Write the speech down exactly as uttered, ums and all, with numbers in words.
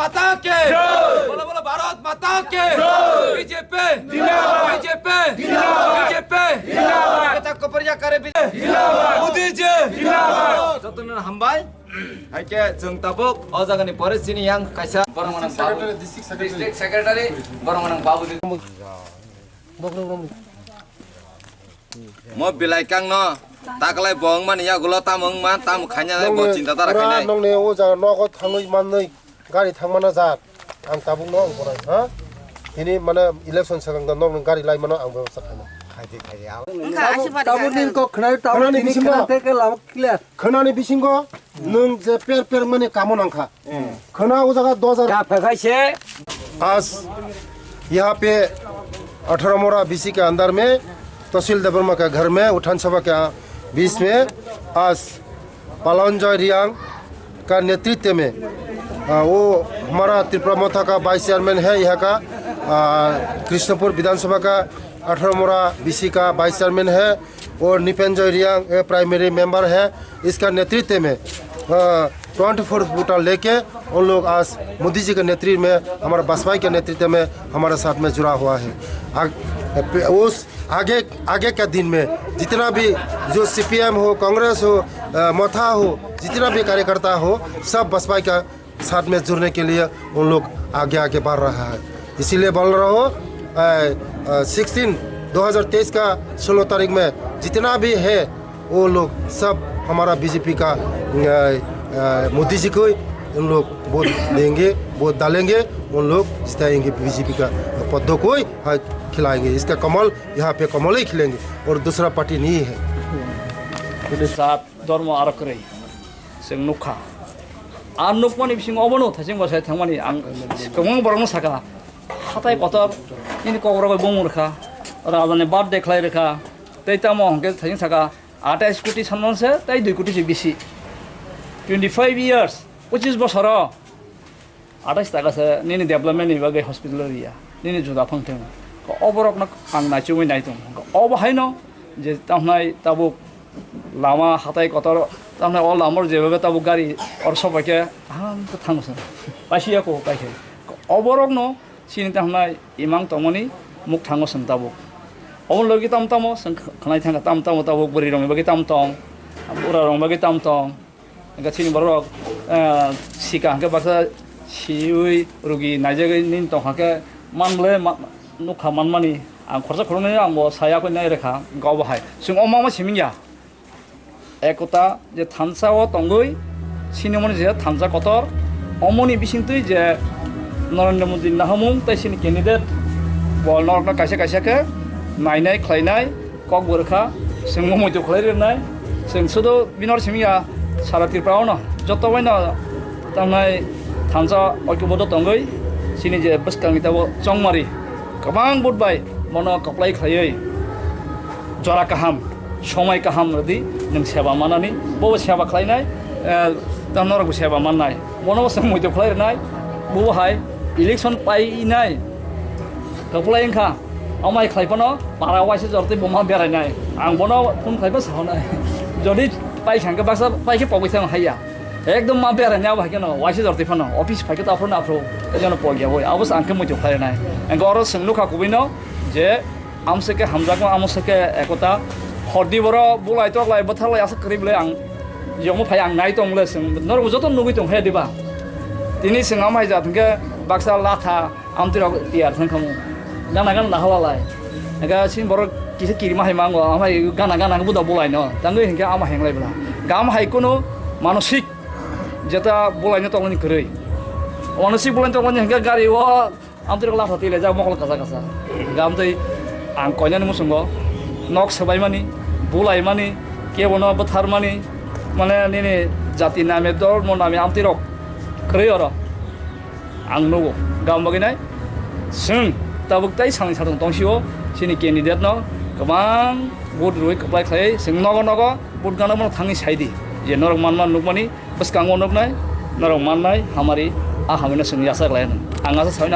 माता के जय। बोलो, बोलो, भारत माता के जय। बीजेपी जिंदाबाद। बीजेपी जिंदाबाद। बीजेपी जिंदाबाद। Kachak Kopriya kare बीजेपी जिंदाबाद। मोदी जी जिंदाबाद। Jotono hambai. Hai khe chwng tabuk o jagani pore chini yang kaisa borok manang babu. Secretary, district secretary. District secretary, borok manang babu. Mo belai kang no taklai bo wng mani yagulo tamo wng man, tamo khaina bo chinta dara khainai. Nongni o jaga nogo thangwi manwi gari thangmana jak. Ang tabuk no ang borai, ha? Tini mane election sakang da nokni gari lai mano ang bebostha khaina. Wngkha aswk bari tabuk kha. Tabuk ni kok khnai, tabuk ni bisingo khnai teke lama clear. Khwnani bisingo nwng je per per mani kamo nangkha. Khwna o jaga dos hajar. Ka phaikhaise. आज यहाँ पे अठारह मोरा बीसी के अंदर में तहसील देबरमा का घर में विधानसभा के बीच में आज पालनजय रियांग का नेतृत्व में, आ, वो हमारा त्रिपुरा मोर्चा का वाइस चेयरमैन है यहाँ का, आ, कृष्णपुर विधानसभा का अठारह मोरा बीसी का वाइस चेयरमैन है। और निपेंजय रियांग, ये प्राइमरी मेंबर है, इसका नेतृत्व में, अ, ट्वेंटी फोर वोटर लेके उन लोग आज मोदी जी के नेतृत्व में, हमारा वाजपेयी के नेतृत्व में हमारे साथ में जुड़ा हुआ है। आग-, उस आगे, आगे का दिन में जितना भी जो सीपीएम हो, कांग्रेस हो, अ, मोर्चा हो, जितना भी कार्यकर्ता हो, सब वाजपेयी का साथ में जुड़ने के लिए उन लोग आगे आगे बढ़ रहा है। इसीलिए बोल रहा हूँ, सिक्सटीन, दो हज़ार तेईस का सोलह तारीख में जितना भी है, वो लोग सब हमारा बीजेपी का, अ, अ, मोदी जी को उन लोग वोट देंगे, वोट डालेंगे, उन लोग जिताएंगे बीजेपी का पद को ही, हाँ, खिलाएंगे। इसका कमल यहाँ पे कमल ही खिलेंगे और दूसरा पार्टी नहीं है। Jat, dhormo aro kwrwi. Chwng nukha. A nukmani bisingo obono thaising bwsai thangmani ang kwbangma borokno sakha. Hatai kotor nini kokborok bai bumung rwkha. Rajani birthday khlai rwkha. Tei tamo hwnkhe thaising sakha, atais koti sanmano se tei dui koti se bisi. Twenty five years, pochis bosoro. Atais taka se nini development ni bagwi hospital riya, nini juda phang thung. Ko oborok no ang naichomwi nai tong. Ko obo haino je tamnai tabuk lama hatai kotor tamnai o lamor je bagwi tabuk gari or sobai khe ham to thang se. Paisi ya ko pai khe. Ko oborok no sini tamnai imang tongmani muk thango seng tabuk. Obo logi tam tamo seng khnai thang tam tamo tabuk bwrwi rong bagwi tam tong. Bura rong bagwi tam tong. Hingke chini borok, eh, sika hingke baksa siwi rugi naijagwi nini tongkha khe manble ma-, nukha manmani ang khorsa khoroknwi ang bo saya koi nai rekha hingke obo hai. Chwng o mama siming ya. Ekota je thansa o tongwi sinimoni je thansa kotor omoni bisingtwi je Narendra Modi nahamung tei sini candidate bo norokno kaisa kaisa khe nainai khlainai. Kok bo rwkha, chwng bo muitu khlai rwnai, chwng sudo bini oro simi ya sara Tripura o no joto bai no tamnai thansa oikobodho tongwi chini je bwskang ni tabo chongmari kwbang vote bai bono kwplai khlaiwi jora kaham, somai kaham rwdi nwng seba manani, bo bo seba khlainai, eh, tamo norok bo seba mannai, bono bo chwng muitu khlai rwnai, bo bo hai election painai kwplai wngkha. Amai khlai phano para waisa jor tei buma berai nai. Ang bono phone khlai phano sa hwnai. Jodi pai thang khe baksa pai khe pogwi thang haiya. Ekdom ma berai nai abo hai kheno waisa jor tei phano office phai khe ta phano aphro. Ejano pogya boi. Abo sa ang khe muitu khlai nai. Ang oro swng nukha kubui no je amse khe hamjakma amo se khe ekota hordi boro bulai toklai bwtharlai asa kwrwi bwlai ang yomo phai ang nai tong le swng norok joto nugui tong khe diba. Tini swng amai jat hwnkhe baksa latha. Amtwi rok tiyar thang khamu. Gana gana nahala lai. Ega sin borok kisa kirima hai mango, amai gana gana buda bulai no. Tangwi hinkhe ama henglai bla. Gam hai kunu manosik jeta bulai no tongni kwrwi. Manosik bulai tongni hinkhe gari o amtwi rok latha tile jak mokol kasa kasa. Gam tei ang koinani musungo nok swbaimani, bulaimani, kebono bwtharmani, mane nini jati name, dormo name amtwi rok kwrwi oro. Ang nugo, gam bagwi nai. Chwng tabuk tei salni satung tongsio, chini candidate no kwbang vote rwi kwplai khlai, chwng nogo nogo vote gana bono thangwi sai di. Je norok manma nukmani, bwskango nuknai, norok mannai, hamari, a hamino chwng yachak lai hwnwi. Ang asa sai